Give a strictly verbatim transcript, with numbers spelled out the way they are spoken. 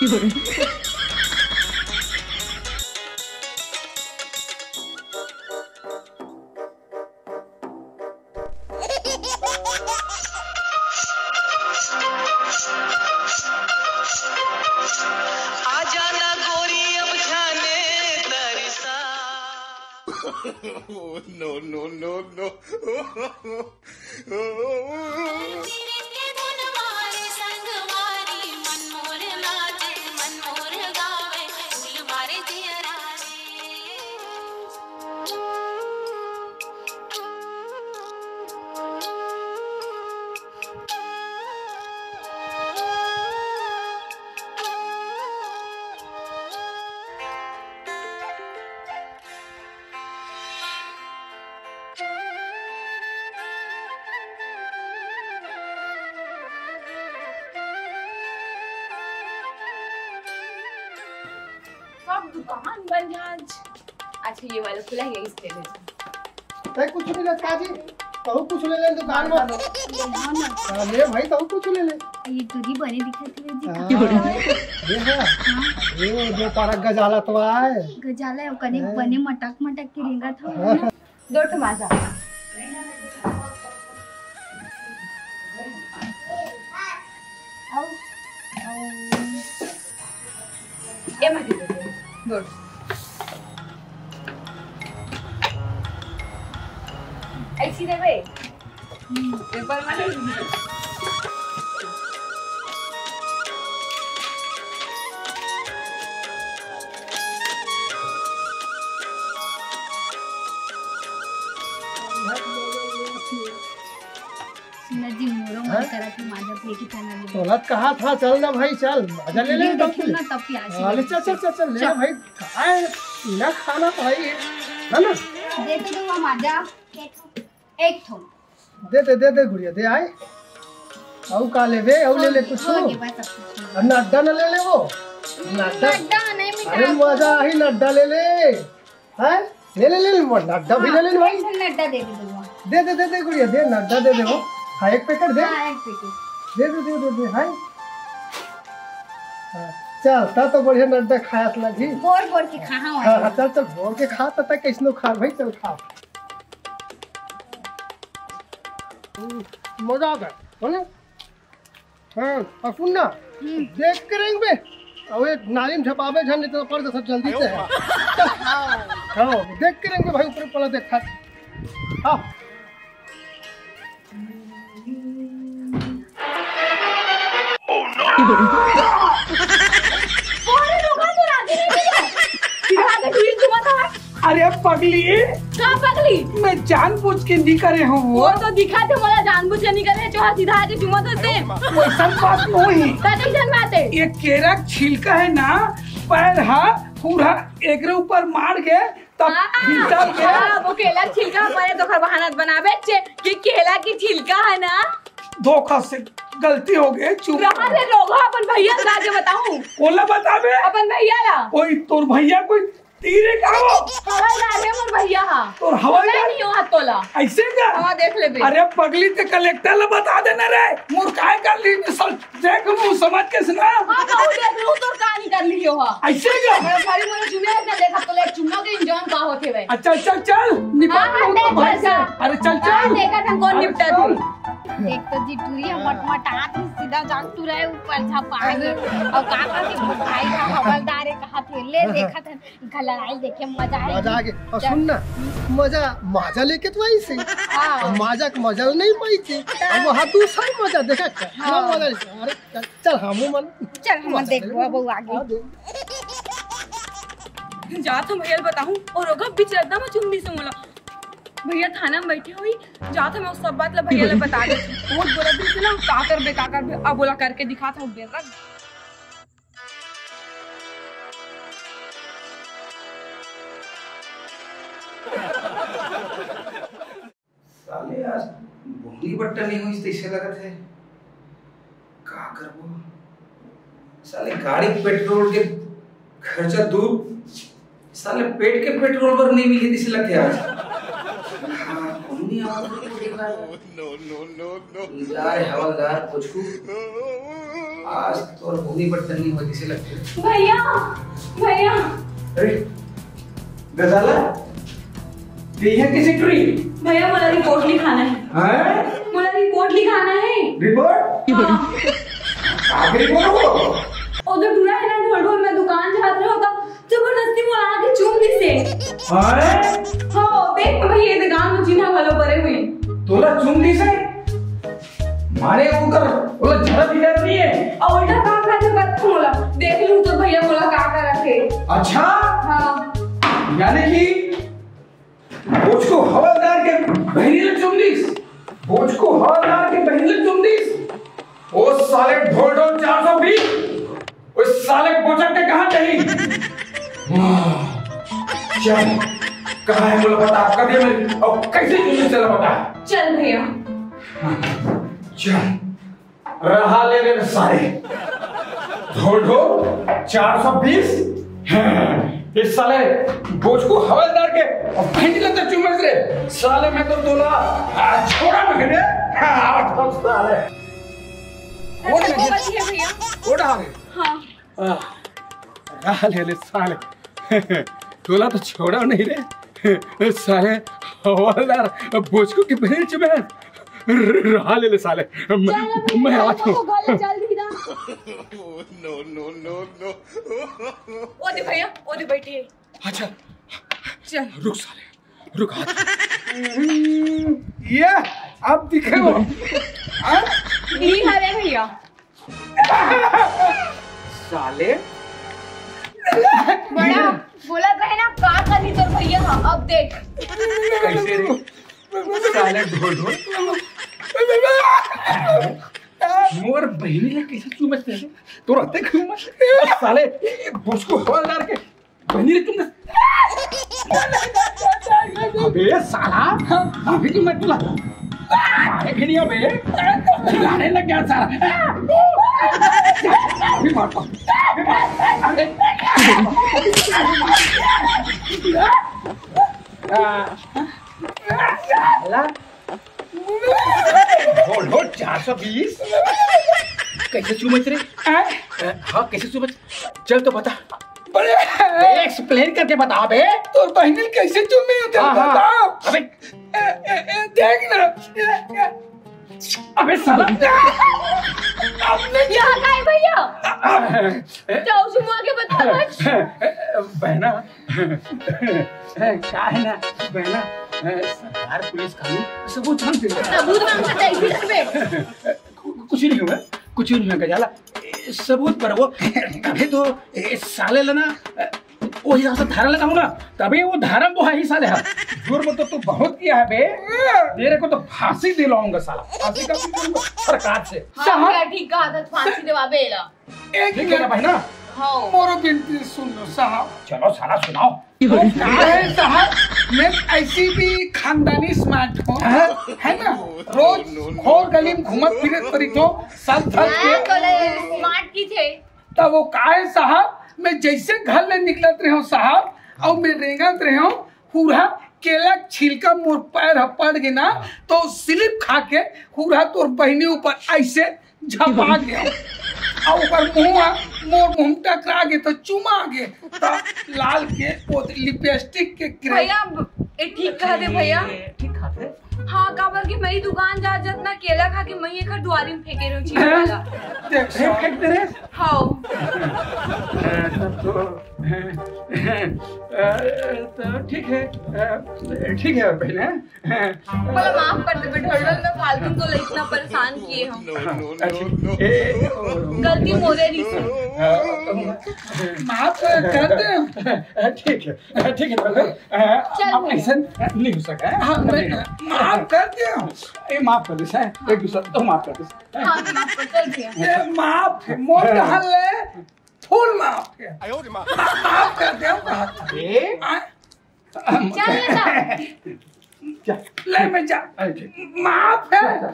आ जाना गोरी अब जाने तरसा। No, no, no, no. सब दुकान बंद है आज। अच्छा, ये वाला खुला है, यही से ले लेते हैं। तै कुछ नहीं लेता जी, कहूँ कुछ ले ले दुकान में। हाँ ना। हाँ, ले भाई, तहूँ कुछ ले ले। ये टूरी बने दिखत हुए जी। हाँ, ये है। हाँ। ये दो पारा गजाला तो आए। गजाला है, ओकने हाँ। बने मटक मटक के रेंगत हवे हाँ। ना। दो ठो माजा। आओ, आओ। ए मा दे दे, दो ठो। ऐसी देबे? हम्म, एक बार मार। सुना जी, मोरो मन हाँ? करा कि माजा पी के खाना ले। तोला कहा था, चल ना भाई, चल, माजा ले ले, ये एकदम देखियो पी। ना, तब प्यास अरे लगी। चल, चल, चल, चल, ले चल। भाई, काय ना खाना भाई, है ना? दे तो दो माजा, एक ठो। दे दे, दे दे गुड़िया, दे आए। अउ का लेबे? अउ ले ले कुछ। हो गया बस, अब कुछ नहीं। अब नड्डा न ले ले वो। नड्डा। नड्डा नहीं मिठा अरे आपको। मजा आही, नड्डा ले ले। हैं? ले ले, ले ले, वो नड्डा भी ले ले भाई। हाँ, नड्डा दे दे दूंगा। दे दे, दे दे गुड़िया, दे नड्डा दे दे वो। हाँ, एक पैकेट दे। हाँ, एक पैकेट। दे दे, दे दे, दे, हाय। हाँ, चल, ता तो बढ़िया नड्डा खाया त लगी। बोर बोर के खा, हाँ, हाँ, हाँ, चल, चल, बोर के खा, ता कैसनो खा भाई, चल खा। हम्म, मजा आ गया, बोले? हाँ, और सुन ना, हम्म। देख के रहेंगे बे। और ये नाली में झपावे झन, नहीं तो पड़ जा सब जल्दी से है। हाँ। हाँ, देख के रहेंगे भाई, ऊपर पड़ा देख खा। हाँ। अरे लोगन, तो राजी नहीं मिला। सीधा आके ढील चुमा था। अरे पगली। का पगली? मैं जानबूझ के नहीं करे हूँ वो। वो तो दिखा थे मोला जानबूझ के नहीं करे, जो सीधा आके चुमा था ते। वैसन बात नहीं। का कैसन बात है? ये केरा छिलका है ना, पैर हा पूरा एकरे ऊपर मार के तब हाँ, खींचा के। हाँ, वो केला छिलका हमारे तो खरबहानत बनावे छे कि केला की छिलका है ना। धोखा से गलती हो गई, चुप। रहा रे रोगहा, अपन भैया से जाके बताऊं। कोला बताबे? अपन भैया ला। कोई तोर भैया कोई तीरे का हो? हवलदार है मोर भैया हा। तोर हवलदार? नहीं हो हाथ तोला। ऐसे का? हवा देख ले बे। अरे पगली ते कलेक्टर ला बता देना रे। मोर काय कर ली सब देख लूं, समझ के सुना। हाँ, कहूँ देख लूं, तोर का नहीं कर लियो हा। ऐसे क्या? मैं खाली बोले, चुम्मा इतना देखा तो ले, चुम्मा के इंजन का होते भाई। अच्छा, चल, चल, निपट हाँ, लो, देख भाई से। ऐसा। अरे, चल, हाँ, चल। देखा था, कौन अरे, निपटा चल। था? एक तो जी टूरी है, मटमटात ही सीधा जान तू रहे, ऊपर झपा के। अरे। और का कहते, भाई का हवलदार है, कहा थे, ले, हाँ, हाँ। देखा था, इनका लड़ाई देखे, मजा आएगी। मजा आ गया। और चल। सुन ना, मजा, मजा लेके तो आई से। हाँ। अब मजा, मजा नहीं पाई थी। अब वहाँ दूसरा मजा देखा, क्या हाँ। मजा है। अरे, चल, चल, हमू मन। चल, हमन देखबो, अब आगे। हाँ, देख। जात हूँ भैया ल बताहूँ, और ओकर बीच रद्दा में चुम दिस मोला। भैया थाना में बैठे होही, जात हूँ मैं सब बात ला भैया ला बता दे। बहुत बोला दिस ना, का करबे, का करबे, अब बोला करके दिखात हूँ बेरा। साले आज बोहनी बट्टा नहीं होइस तइसे लगत हे। का करबो? साले गाड़ी के पेट्रोल के खर्चा दूर, साले पेट के पेट्रोल बर नहीं मिले तइसे लगथे आज। हाँ, कोनो नहीं आवत हे, देखा। No, no, no, no। जा रे हवलदार, कुछ आज तोर बोनी बटन नहीं होती से लगती है। भैया, भैया। अरे, गजाला, ये है किसी ट्री? भैया, मोला रिपोर्ट लिखाना है। हैं? मोला रिपोर्ट लिखाना है। रिपोर्ट? हाँ। आखिरी रिपोर्ट हो? वो तो टूरा है ना, ढोल ढोल, मैं दुकान जात रहा होता, जबरदस्ती मोला आके चूम दिसे। हैं? हो, देख ना भैया, ये गांव में चिन्हा वालों परे हुई। तोला चूम दिसे? मारे ऊपर, बोला, जरा भी डर नहीं है। और उल्टा काम खा के बात मोला। देख लूं तो भैया मोला का का रखे। अच्छा? हाँ। यानी कि बोचको हवलदार के बहिनी ले चुम दिस। बोचको हवलदार के बहिनी ले चुम दिस। ओ साले ढोल ढोल चार सौ बीस। ओ साले बोचक के कहाँ चाहिए? वाह। चल, कहाँ है बोला बता, कब ये मेरी, और कैसे तुझे चला बता? चल भैया। चल, रहा ले रे साले। ढोल ढोल, चार सौ बीस। हाँ, इस साले बोचको हवलदार के और बहन लता चुमस रे। साले मैं तो तोला, आ, छोड़ा मैं रे। हाँ, तो साले। वो वो नहीं। बची है भैया। वो डाल। हाँ। आ, रहा ले रे साले। तोला तो छोड़ा नहीं रे। साले हवलदार बोचको के बहन चुमे। रहा ले ले साले। मैं, चल, अभी मैं चल, आता हूँ। तो बोले, जल्दी ना। No, no, no, no। ओ दे भैया, ओ दे बैठे। अच्छा। चल। रुक साले, रुक हाथ। ये अब दिखे वो। हाँ? ई हरे भैया। साले। बड़ा बोलत रहे ना, का करी तोर भैया ह, अब देख। कैसे रे? साले ढोल ढोल। मोर बहिनी ला कैसे चूमत रहे? तो रहते क्यों मत? साले, ए, ए, बोचको हवलदार के बहिनी ला चूमत। अबे साला, अभी तो मैं तुला मारे भी नहीं अबे। चिल्लाने लग गया साला। अभी मारता हूँ। अभी मार-, अबे। साला। ढोल ढोल चार सौ बीस। कैसे चूमत रे? हाँ? हाँ, कैसे चूमत? चल तो बता। बड़े। अबे, explain करके बता बे। तोर बहिनी कैसे चूमे होते हाँ, हाँ। बता। अबे। ए, ए, ए, देख ना। ए, ए। अबे साला। अब नहीं। यहाँ का है भैया? ए, जाओ, सुनो आगे बता मत। ए, ए, बहना। ए, का है ना, बहना, ए, सरकार पुलिस कानून सबूत मांगते हैं। सबूत मांगते हैं, इधर पे। कु-, कुछ नहीं होगा, कुछ नहीं होगा, जाला। ए, सबूत पर वो, तभी तो, ए, साले ला ना, ए, वो हिसाब से धारा लगाऊंगा, तभी वो धारा वो है ही साले हा। जुर्म तो तू बहुत किया है बे, तेरे को तो फांसी दिलाऊंगा साला, फांसी का भी दूंगा सरकार से। हाँ, साहब। क्या ठीक कहा था, फांसी दिवा बेला। एक ठीक है ना मिनट। बहना? हाँ। मोरो बिनती सुन लो साहब। चलो साला सुनाओ। वो का है साहब, मैं ऐसी भी खानदानी smart हूँ, हाँ? है ना? रोज खोर गली में घूमत फिरत करी तो सब धर के हाँ, बोले, smart की थे। तब वो का है साहब, मैं जैसे घर ले निकलत रहे हूँ साहब, और मैं रेंगत रहे हूँ, पूरा केला छिलका मोर पैर ह पड़ गे ना, तो slip खा के पूरा तोर बहिनी ऊपर ऐसे झपा गया। और ओकर मुंह, मोर मुंह टकरा गे तो चुमा गे, तो लाल के वो लिपस्टिक के गिरे। भैया, ए ठीक कह दे भैया। ए, ठीक कह दे। हाँ, काबर कि मैं दुकान जा जतना केला खा के मैं एकर दुआरी में फेंके रहूं, छीने वाला। देख, ए, फेंक दे रे। हाँ। ए, तब तो, ए, ए, तो ठीक है, ए, ठीक है बहना। बोलो, माफ कर दे, बिठोल में फालतू को इतना परेशान किए हम। हाँ, अच्छा, ए, गलती मोरे रही से। हाँ, माफ कर दे। ठीक है, ठीक है, brother। चल अब भैया। ऐसा नहीं हो सका है। हाँ, मैं माफ कर दे। ए, माफ कर दे, सर। एक दूसरा तो माफ कर दे। हाँ, माफ कर, चल भैया। ए, माफ है, मोर कहल है, full माफ है। मा-, माफ कर दे, हम कहा था। ए? आ? चल ना। जा। ले, मैं जा। अरे, ठीक। माफ है। जा, जा।